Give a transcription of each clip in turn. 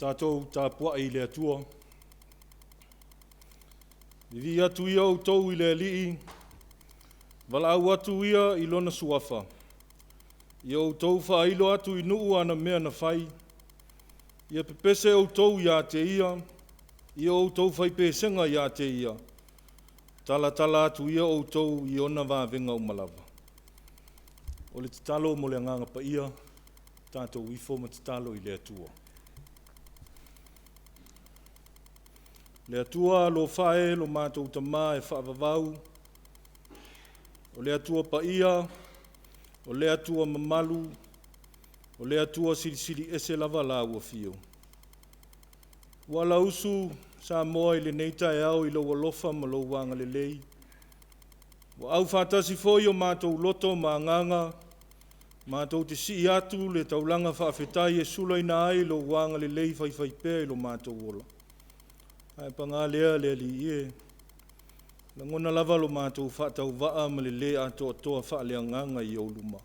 Tatou tapuai i le Atua. Vivii atu ia outou i le Alii, valaau atu ia i lona suafa. Ia outou faailo atu i nuu ana mea na fai. Ia pepese outou ia te ia, ia outou fai pesega ia te ia, talatala atu ia outou i ona vavega uma lava. O le tatalo mo le Agaga Paia, tatou ifo ma tatalo i le Atua. Le Atua alofa e lo matou Tama e faavavau, o le Atua paia, o le Atua mamalu, o le Atua silisili ese lava Lau Afio. Ua alausu Samoa i lenei taeao i Lou alofa ma Lou agalelei, ua aufaatasi foi o matou loto ma agaga matou te sii atu le taulaga faafetai e sulaina ai Lou agalelei faifaipea i lo matou ola. Ae paga lea le Alii e, lagona lava lo matou faatauvaa ma le le atoatoa faaleagaga i ou luma.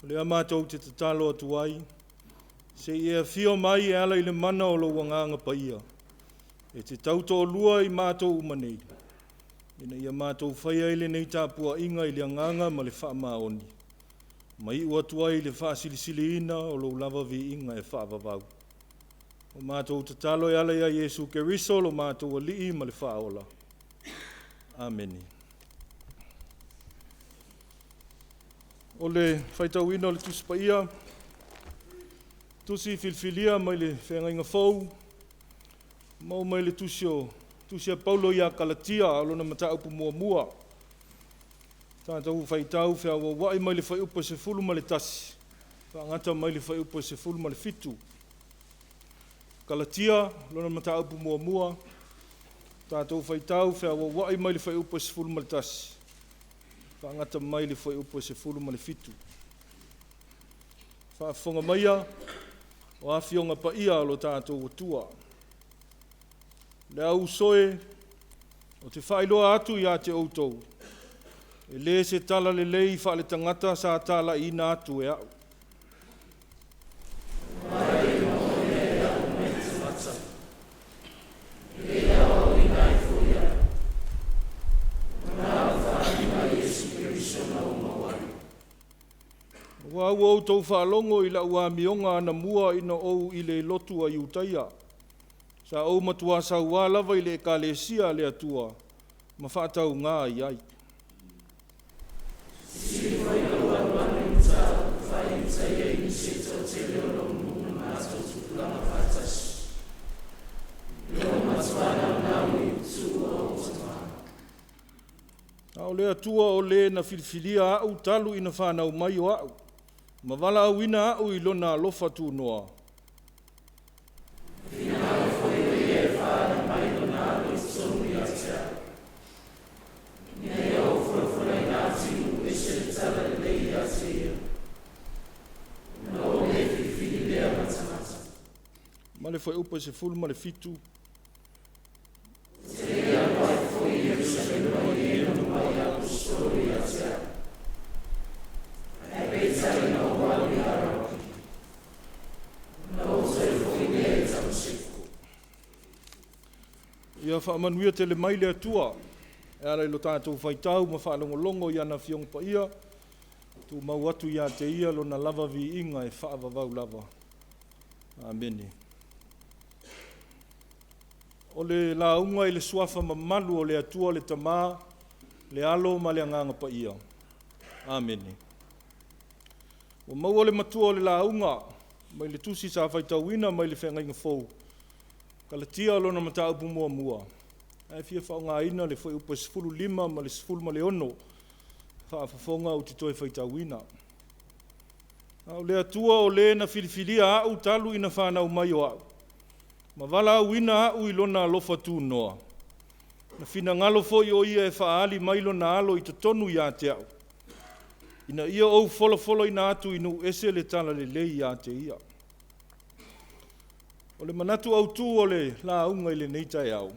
O lea matou te tatalo atu ai, se i e afio mai e ala i le mana o lou Agaga Paia e te tautoalua i matou uma nei, ina ia matou faia ai lenei tapuaiga i le agaga ma le faamaoni, ma iu atu ai i le faasilisiliina o lou lava viiga e faavavau. O matou tatalo e ala ia Iesu Keriso lo matou Alii ma le Faaola. Amene. O le faitauina o le Tusi Paia, tusi filifilia mai le Feagaiga Fou, maua mai le tusi, o tusi a Paulo ia Kalatia, lona mataupu muamua. Tatou faitau feauauai mai le fuaiupu e 11 faagata mai le fuaiupu e 17. Kalatia, lona mataupu muamua, tatou faitau feauauai mai le fuaiupu e 11 faagata mai le fuaiupu e 17. Faafofoga maia o Afioga Paia a lo tatou Atua. Le au uso e, ou te faailoa atu ia te outou, e le se talalelei faale-tagata sa talaiina atu e au. Aua ua outou faalogo i lau amioga anamua ina ou i le lotu a Iutaia, sa ou matuā sauā lava i le Ekalesia a le Atua ma faataugā i ai. A o le Atua o le na filifilia au talu ina fanau mai o au, ma valaauina au i lona alofa tunoa, ma le fuaiupu e 17. Ia faamanuia tele mai le Atua e ala i lo tatou faitau ma faalogologo i ana Afioga Paia, tumau atu ia te Ia lona lava viiga e faavavau lava. Amene. O le lauga i le suafa mamalu o le Atua le Tama, le Alo ma le Agaga Paia. Amene. Ua maua le matua o le lauga mai le tusi sa faitauina mai le Feagaiga Fou, Kalatia lona mataupu muamua, ae fia faaaogaina le fuaiupu e 15 ma le 16 faafofoga ou te toe faitauina. A o le Atua o le na filifilia a'u talu ina fanau mai o a'u, ma valaauina a'u i lona alofa tunoa, na finagalo foi o ia e faaali mai lona alo i totonu ia te a'u, ina ia ou folafolaina atu i nuu ese le talalelei ia te ia. O le manatu autū o le lauga i lenei taeao,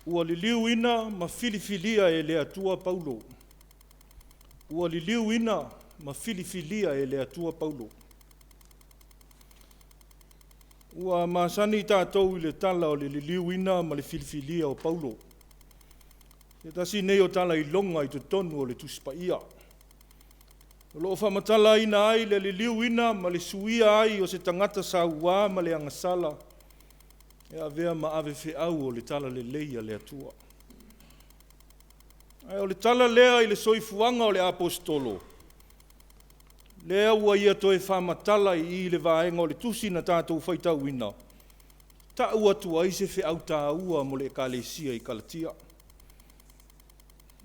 ua liliuina ma filifilia e le Atua Paulo. Ua liliuina ma filifilia e le Atua Paulo. Ua masani tatou i le tala o le liliuina ma le filifilia o Paulo. Se tasi nei o tala iloga i totonu o le Tusi Paia. O lo o faamatalaina ai le liliuina ma le suia ai o se tagata saua ma le agasala e avea ma ave feau o le talalelei a le Atua. Ae o le tala lea i le soifuaga o le aposetolo, lea ua ia toe faamatala i i i le vaega o le tusi na tatou faitauina, ta'u atu ai se feau taua mo le ekalesia i Kalatia.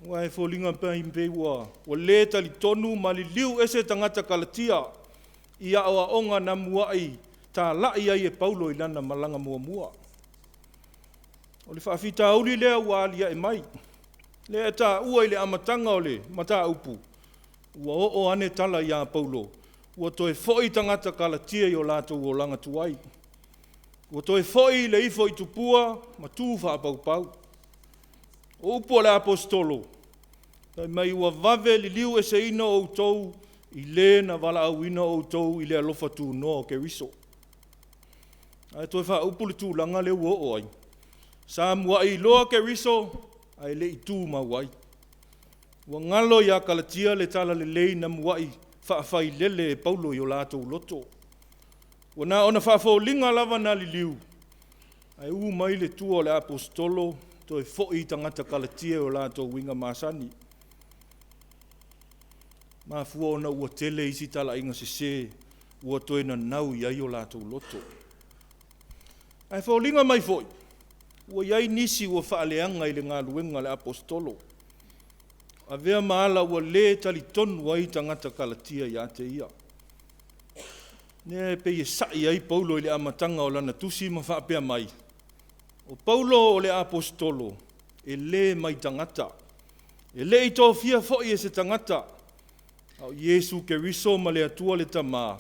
Aua e foliga mai pei ua le talitonu ma liliu ese tagata Kalatia i aoaoga na muai tala'i ai e Paulo i lana malaga muamua. O le faafitauli lea ua alia'e mai, lea e taua i le amataga o le mataupu, ua oo ane tala ia Paulo, ua toe foi tagata Kalatia i o latou olaga tuai, ua toe foi le ifo i tupua ma tu faapaupau. O upu a le Aposetolo, fai mai ua vave liliu eseina outou i Le na valaauina outou i le alofa tunoa o Keriso. Ae toe faaupu le tulaga lea ua oo ai, sa muai iloa Keriso ae le i tumau ai. Ua galo ia Kalatia le talalelei na muai faafailele e Paulo i o latou loto. Ua na ona faafoliga lava na liliu, ae u mai le tua o le Aposetolo toe foi tagata Kalatia i o latou uiga masani. Mafua ona ua tele isi talaiga sese ua toe nanau i ai o latou loto. Ae foliga mai foi, ua i ai nisi ua faaleaga i le galuega a le Aposetolo, avea ma ala ua le talitonu ai tagata Kalatia ia te ia. Lea e pei e sa'i ai Paulo i le amataga o lana tusi ma faapea mai, “O Paulo o le Aposetolo, e le mai tagata, e le i tofia foi e se tagata, a o Iesu Keriso ma le Atua le Tamā,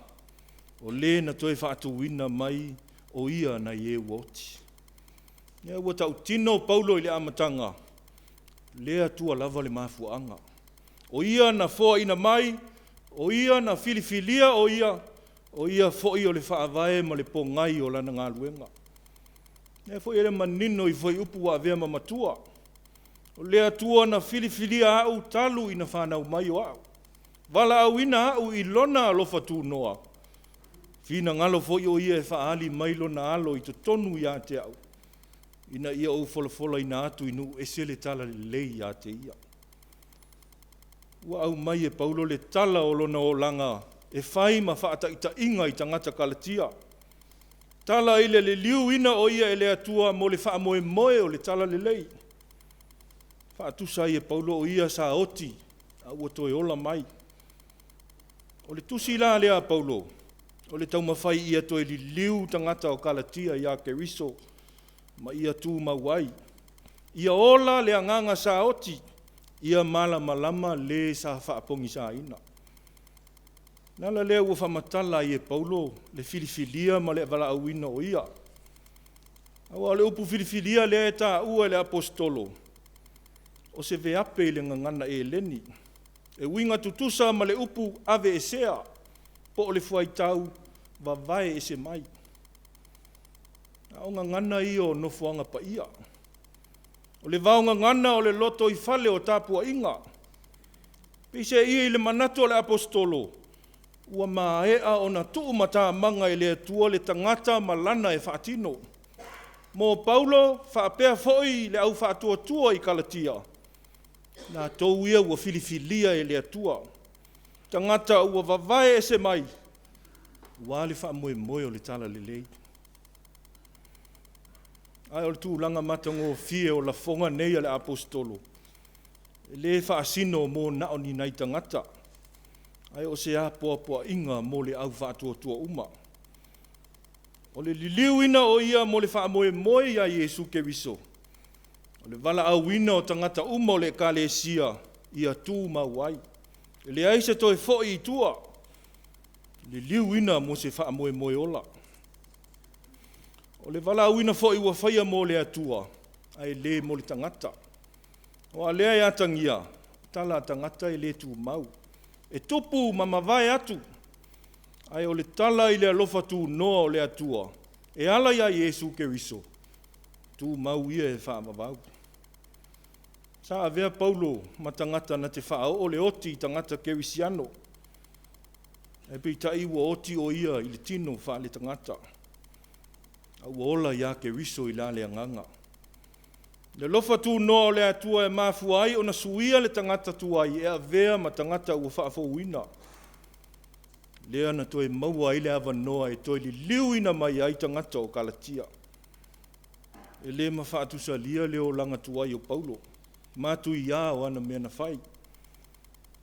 o Le na toe faatuina mai o ia nai e ua oti.” Lea ua tautino Paulo i le amataga, le Atua lava le mafuaaga. O Ia na foaina mai, o Ia na filifilia o Ia, o Ia foi o le faavae ma le pogai o Lana galuega. Lea foi e manino i fuaiupu ua avea ma matua. O le Atua na filifilia a'u talu ina fanau mai o a'u, valaauina a'u i lona alofa tunoa, finagalo foi o Ia e faaali mai lona alo i totonu ia te a'u, ina ia ou folafolaina atu i nuu ese le talalelei ia te ia. Ua aumai e Paulo le tala o lona olaga e fai ma faataitaiga i tagata Kalatia. Tala i le liliuina o ia e le Atua mo le faamoemoe o le talalelei. Faatusa ai e Paulo o ia sa oti a ua toe ola mai. O le tusi la lea a Paulo, o le taumafai ia toe liliu tagata o Kalatia ia Keriso ma ia tumau ai. Ia ola le agaga saoti, ia malamalama le sa faapogisaina. O le ala lea ua faamatala ai e Paulo le filifilia ma le valaauina o ia. Aua o le upu filifilia lea e taua e le Aposetolo, o se veape i le gagana Eleni, e uiga tutusa ma le upu aveesea, po o le fuaitau vavae ese mai. A o gagana ia o nofoaga paia. O le vaogagana o le lotoifale o tapuaiga. Peiseai i le manatu o le Aposetolo, ua maea ona tuumatamaga e le Atua le tagata ma lana e faatino. Mo Paulo faapea foi le au faatuatua i Kalatia, latou ia ua filifilia e le Atua, tagata ua vavae ese mai aua le faamoemoe o le talalelei. Ae o le tulaga matagofie o lafoga nei a le Aposetolo, e le faasino mo na o ni nai tagata. Ae o se apoapoaiga mo le au faatuatua uma. O le liliuina o ia mo le faamoemoe ia Iesu Keriso, o le valaauina o tagata uma o le Ekalesia ia tumau ai. E leai se toe foi i tua, liliuina mo se faamoemoe ola. O le valaauina foi ua faia mo le Atua, ae le mo le tagata. Aua o lea e atagia, tala a tagata e le tumau, e tupu ma mavae atu, ae o le tala i le alofa tunoa o le Atua, e ala ia Iesu Keriso, tumau ia e faavavau. Sa avea Paulo ma tagata na te faaoo le oti i tagata kerisiano, ae peitai ua oti o ia i le tino faale-tagata, a ua ola ia Keriso i la le agaga. Le alofa tunoa o le Atua e mafua ai ona suia le tagata tuai e avea ma tagata ua faafouina, lea na toe maua ai le avanoa e toe liliuina mai ai tagata o Galatia. E le mafaatusalia le olaga tuai o Paulo, matuia o ana mea na fai.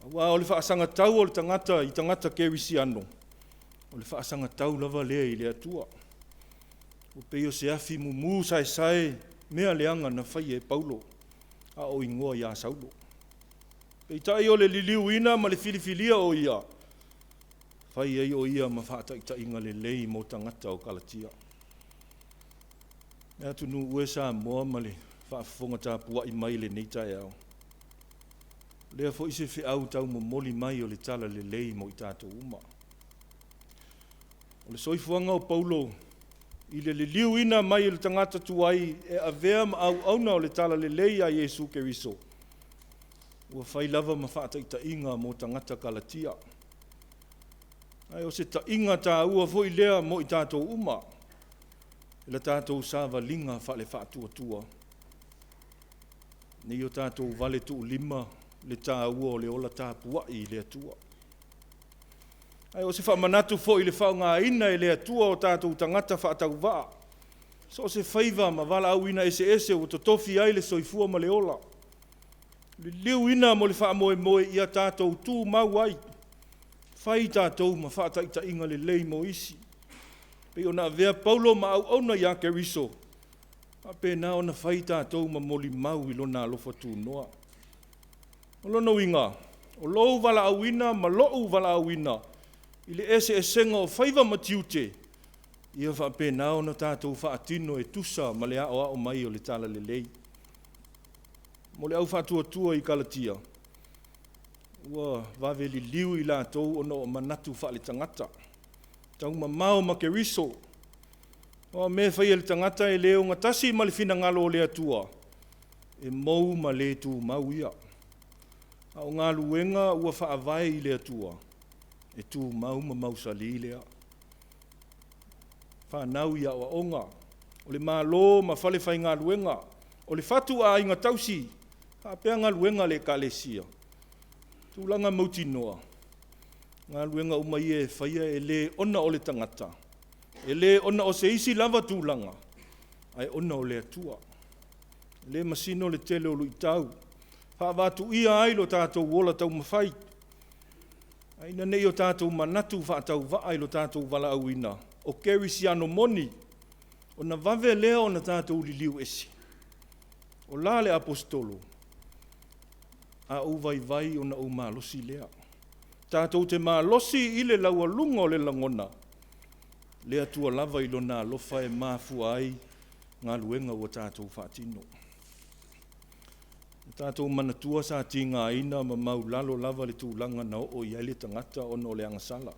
Aua o le faasagatau o le tagata i tagata kerisiano, o le faasagatau lava lea i le Atua. Ua pei o se afi mumu saesae mea leaga na faia e Paulo a o igoa ia Saulo. Peitai o le liliuina ma le filifilia o ia, fai ai o ia ma faataitaiga lelei mo tagata o Galatia. Le atunuu e Samoa ma le faafofoga tapuai mai i lenei taeao, o lea foi se feau taumomoli mai o le talalelei mo i tatou uma. O le soifuaga o Paulo i le liliuina mai o le tagata tuai e avea ma auauna o le talalelei a Iesu Keriso, ua fai lava ma faataitaiga mo tagata Galatia. Ae o se ta'iga taua foi lea mo i tatou uma i le tatou savaliga faale-faatuatua, ne i o tatou valetuulima le taua o le ola tapuai i le Atua. Ae o se faamanatu foi i le faaaogaina e le Atua o tatou tagata faatauvaa, so o se faiva ma valaauina eseese ua totofi ai le soifua ma le ola, liliuina mo le faamoemoe ia tatou tumau ai, fai tatou ma faataitaiga lelei mo isi. Pei ona avea Paulo ma auauna ia Keriso, faapena ona fai tatou ma molimau i Lona alofa tunoa. O lona uiga, o lou valaauina ma lo'u valaauina i le eseesega o faiva ma tiute, ia faapena ona tatou faatino e tusa ma le aoao mai o le talalelei. Mo le au faatuatua i Galatia, ua vave liliu i latou ona o manatu faaletagata, taumamao ma Keriso. Aua o mea e fai e le tagata e le ogatasi ma le finagalo o le Atua, e mou ma le tumau ia. A o galuega ua faavae i le Atua, e tumau ma mausali lea. Fanau i aoaoga, o le Malo ma falefaigaluega, o le fatu a aiga tausi, faapea galuega a le Ekalesia. Tulaga mautinoa, o galuega uma ia e faia e le ona o le tagata, e le ona o se isi lava tulaga, ae ona o le Atua. E le masino le tele o luitau, faavatuia ai lo tatou ola taumafai, ae ina ne i o tatou manatu faatauvaa i lo tatou valaauina o kerisiano moni, ona vave lea ona tatou liliu ese. O la le Aposetolo? A ou vaivai ona ou malosi lea. Tatou te malosi i le laualuga o le lagona, le Atua lava i Lona alofa e mafua ai galuega ua tatou faatino. Ia tatou manatua sa tigaina ma maulalo lava le tulaga na oo i ai le tagata ona o le agasala.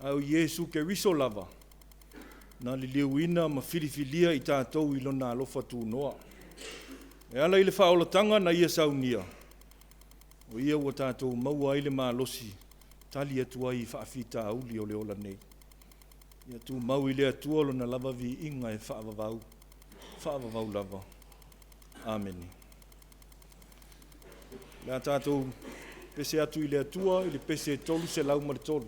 A o Iesu Keriso lava, na liliuina ma filifilia i tatou i Lona alofa tunoa. E ala i le faaolataga na Ia saunia, o Ia ua tatou maua ai le malosi tali atu ai i faafitauli o le ola nei. Ia tumau i le Atua Lona lava viiga e faavavau, faavavau lava. Amene. O le a tatou pese atu i le Atua i le pese 303.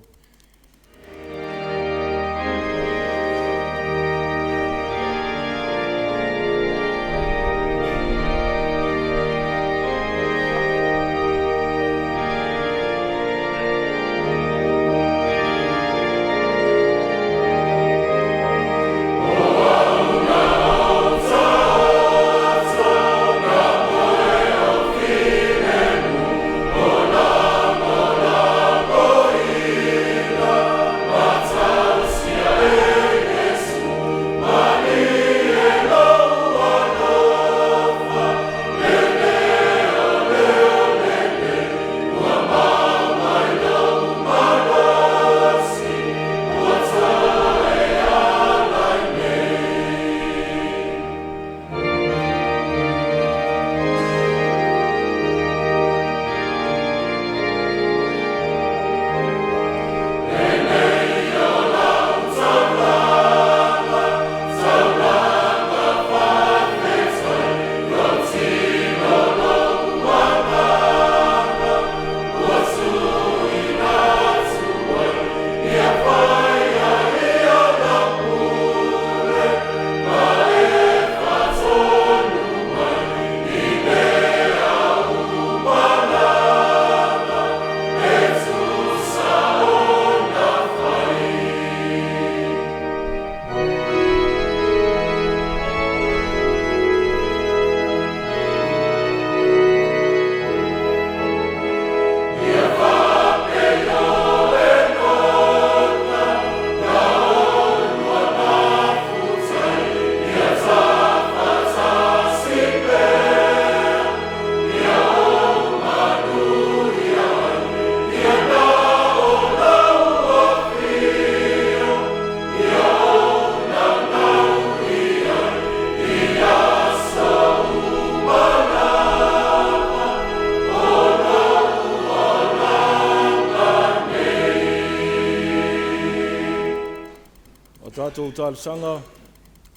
Tatou talosaga,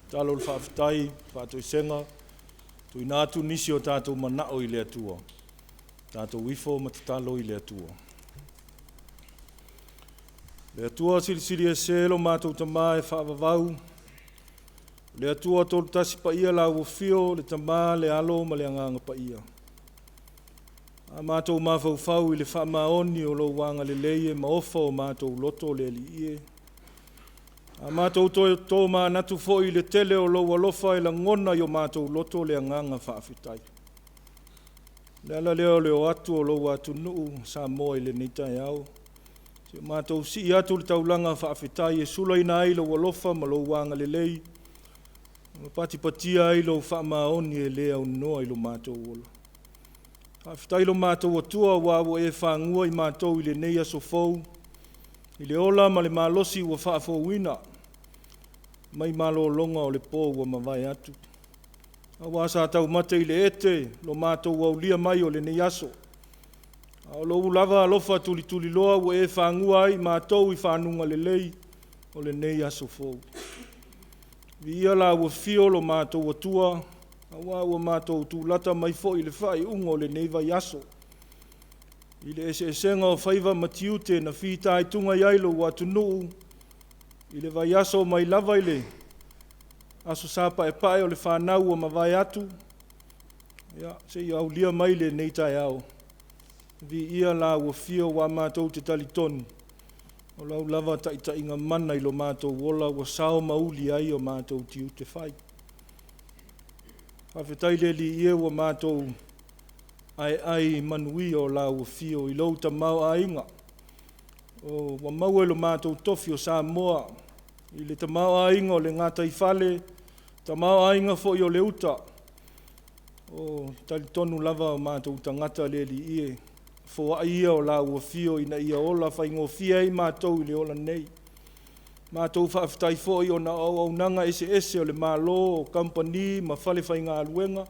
tatalo le faafetai, faatoesega, tuuina atu nisi o tatou manao i le Atua. Tatou ifo ma tatalo i le Atua. Le Atua Silisili Ese lo matou Tama e faavavau, le Atua Tolutasi Paia lau Afio le Tama, le Alo ma le Agaga Paia. A matou mafaufau i le faamaoni o lou agalelei e maofa o matou loto le Alii e. A matou toe tomanatu foi i le tele o lou alofa e lagona i o matou loto le agaga faafetai. O le ala lea o le o atu o lou atunuu Samoa i lenei taeao, se i matou sii atu le taulaga faafetai e sulaina ai lou alofa ma lou agalelei ma patipatia ai lou faamaoni e le aunoa i lo matou ola. Faafetai i lo matou Atua aua ua e fagua i matou i lenei aso fou i le ola ma le malosi ua faafouina mai malologa o le po ua mavae atu. Aua sa taumate i le ete lo matou aulia mai o lenei aso, a o lou lava alofa tulituliloa ua e fagua ai i matou i fanuga lelei o lenei aso fou. Viia lau Afio lo matou Atua, aua ua matou tulata mai foi i le faaiuga o lenei vaiaso, i le eseesega o faiva ma tiute na fitaituga i ai lou atunuu i le vaiaso mai lava i le Aso Sa Paepae o le fanau ua mavae atu, seia aulia mai lenei taeao. Viia lau Afio aua matou te talitonu o lau lava taitaiga mana i lo matou ola ua sao ma uli ai o matou tiute fai. Faafetai le Alii e ua matou aeae i manuia o lau Afio i lou tamaoaiga ua maua i lo matou tofi o Samoa i le tamaoaiga o le gataifale, tamaoaiga foi o le uta. E talitonu lava o matou tagata le Alii e, o foai ia o lau Afio ina ia ola faigofie ai matou i le ola nei. Matou faafetai foi ona o auaunaga eseese o le Malo, o kamupani ma falefaigaluega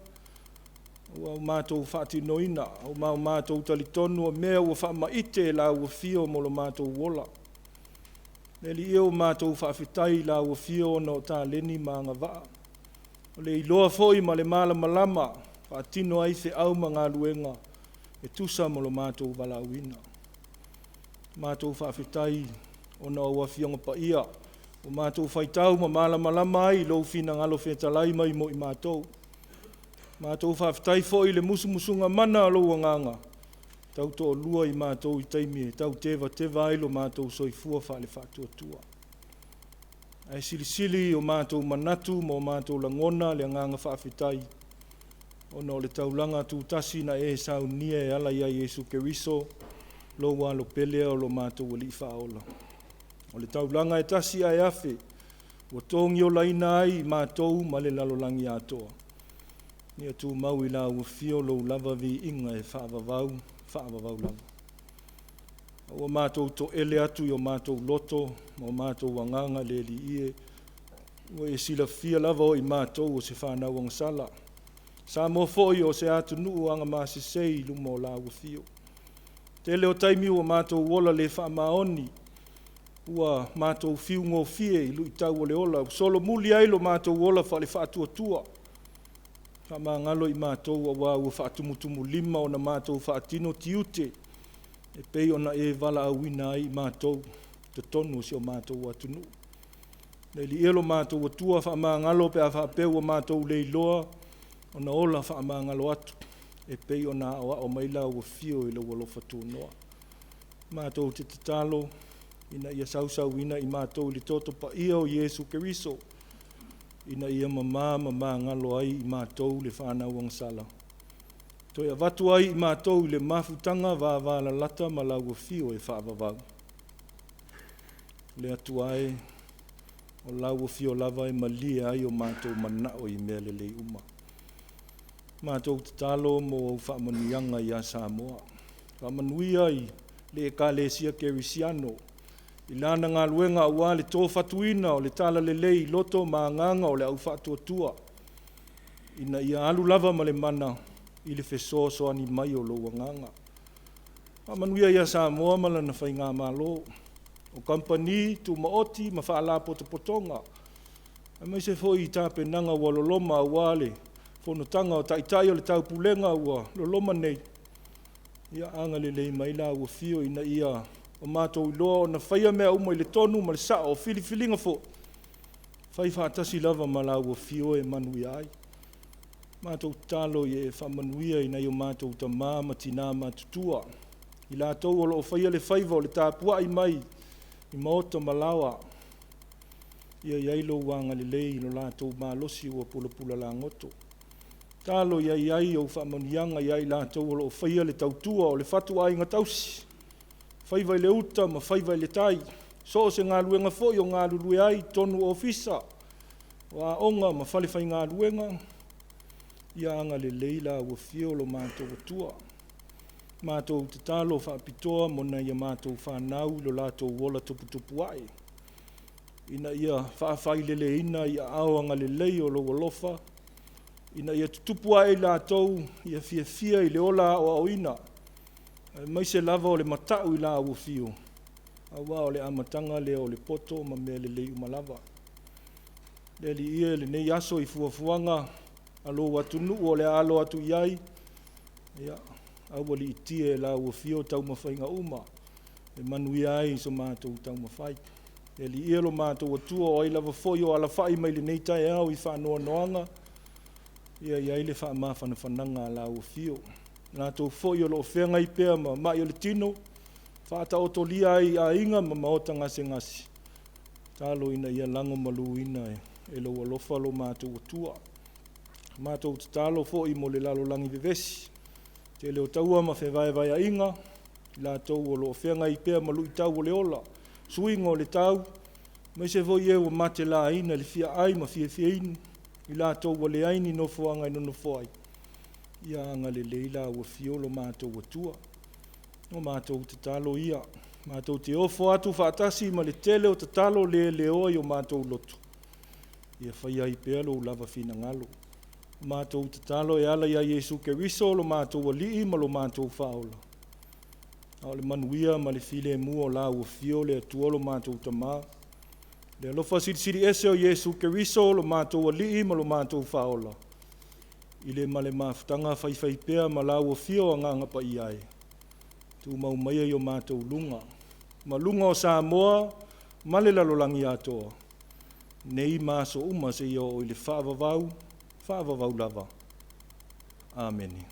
ua matou faatinoina, ma ua matou talitonu o mea ua faamaite e lau Afio mo lo matou ola. Le Alii e, ua matou faafetai i lau Afio ona o taleni ma agavaa, o le iloa foi ma le malamalama e faatino ai feau ma galuega e tusa ma lo matou valaauina. Matou faafetai ona o Afioga Paia ua matou faitau ma malamalama ai i lou finagalo fetalai mai mo i matou. Matou faafetai foi i le musumusuga mana a lou Agaga tautoalua i matou i taimi e tau tevateva ai lo matou soifua faale-faatuatua. Ae silisili i o matou manatu ma o matou lagona le agaga faafetai ona o le taulaga tutasi na e saunia e ala ia Iesu Keriso, lou Alo pele o lo matou Alii Faaola. O le taulaga e tasi ae afe ua togiolaina ai i matou ma le lalolagi atoa. Ia tumau i lau Afio lou lava viiga e faavavau, faavavau lava. Ua matou toele atu i o matou loto ma o matou agaga le Alii e, ua e silafia lava o i matou o se fanau agasala. Samoa foi o se atunuu agamasese i luma o lau Afio. Tele o taimi ua matou ola le faamaoni, ua matou fiugofie i luitau o le ola, ua solomuli ai lo matou ola faale-faatuatua. Faamagalo i matou aua ua faatumutumulima ona matou faatino tiute e pei ona e valaauina ai i matou i totonu o si o matou atunuu. Le Alii e lo matou Atua, faamagalo pe a faapea ua matou le iloa ona ola faamagalo atu e pei ona aoao mai lau Afio i lou alofa tunoa. Matou te tatalo ina ia sausauina i matou i le toto paia o Iesu Keriso ina ia mama ma magalo ai i matou le fanau agasala, toe avatu ai i matou i le mafutaga vavalalata ma lau Afio e faavavau. Le Atua e, o lau Afio lava e malie ai o matou manao i mea lelei uma. Matou tatalo mo au faamanuiaga ia Samoa. Faamanuia i le Ekalesia Kerisiano i lana galuega aua le tofatuina o le talalelei i loto ma agaga o le au faatuatua, ina ia alu lava ma le mana i le fesoasoani mai o lou Agaga. Faamanuia ia Samoa ma lana faigamalo. o kamupani tumaoti ma faalapotopotoga, aemaise foi i tapenaga ua loloma aua le fonotaga o Taitai o le Taupulega ua loloma nei. Ia agalelei mai lau Afio ina ia o matou iloa ona faia mea uma i le tonu ma le sao, o filifiliga foi, fai faatasi lava ma lau Afio e manuia ai. Matou tatalo ia e faamanuia i nai o matou tama ma tina matutua, i latou o lo o faia le faiva o le tapuai mai i maota ma laoa, ia i ai lou agalelei i lo latou malosi ua pulapula lagoto. Tatalo ia i ai au faamanuiaga ia i latou o lo o faia le tautua o le fatuaiga tausi, faiva i le uta ma faiva i le tai, so o se galuega foi o galulue ai i totonu o ofisa, o aoga ma falefaigaluega, ia agalelei lau Afio lo matou Atua. Matou tatalo faapitoa mo nai a matou fanau i lo latou ola tuputupuae, ina ia faafaileleina i aao agalelei o lou alofa, ina ia tutupu ae i latou ia fiafia i le ola aoaoina, aemaise lava o le matau i lau afio, aua o le amataga lea o le poto ma mea lelei uma lava. Le Alii e, i lenei aso i fuafuaga a lou atunuu o le a alo atu i ai, ia, aualiitia e lau afio taumafaiga uma e manuia ai so matou taumafai. Le Alii e lo matou Atua, o ai lava foi o alafai mai i lenei taeao i faanoanoaga, ia i ai le faamafanafanaga a lau afio. I latou foi o lo o feagai pea ma mai o le tino, faataotolia ai i aiga ma maota gasegase, tatalo ina ia lagomaluina e lou alofa lo matou Atua. Matou tatalo foi mo le lalolagi vevesi, tele o taua ma fevaevaeaiga, i latou o lo o feagai pea ma luitau o le ola, suiga o le tau, aemaise foi e ua matelaina i le fia ai ma fia inu, i latou ua leai ni nofoaga e nonofo ai, ia agalelei lau Afio lo matou Atua. O matou tatalo ia, matou te ofo atu faatasi ma le tele o tatalo le leoa i o matou loto, ia faia ai pea lou lava finagalo. Matou tatalo e ala ia Iesu Keriso lo matou Alii ma lo matou Faaola, a o le manuia ma le filemu o lau Afio le Atua lo matou Tama, le alofa silisili ese o Iesu Keriso lo matou Alii ma lo matou Faaola, i le ma le mafutaga faifaipea ma lau Afio Agaga Paia e, tumau maia i o matou luga, ma luga o Samoa ma le lalolagi atoa, nei ma aso uma seia oo i le faavavau, faavavau lava. Amene.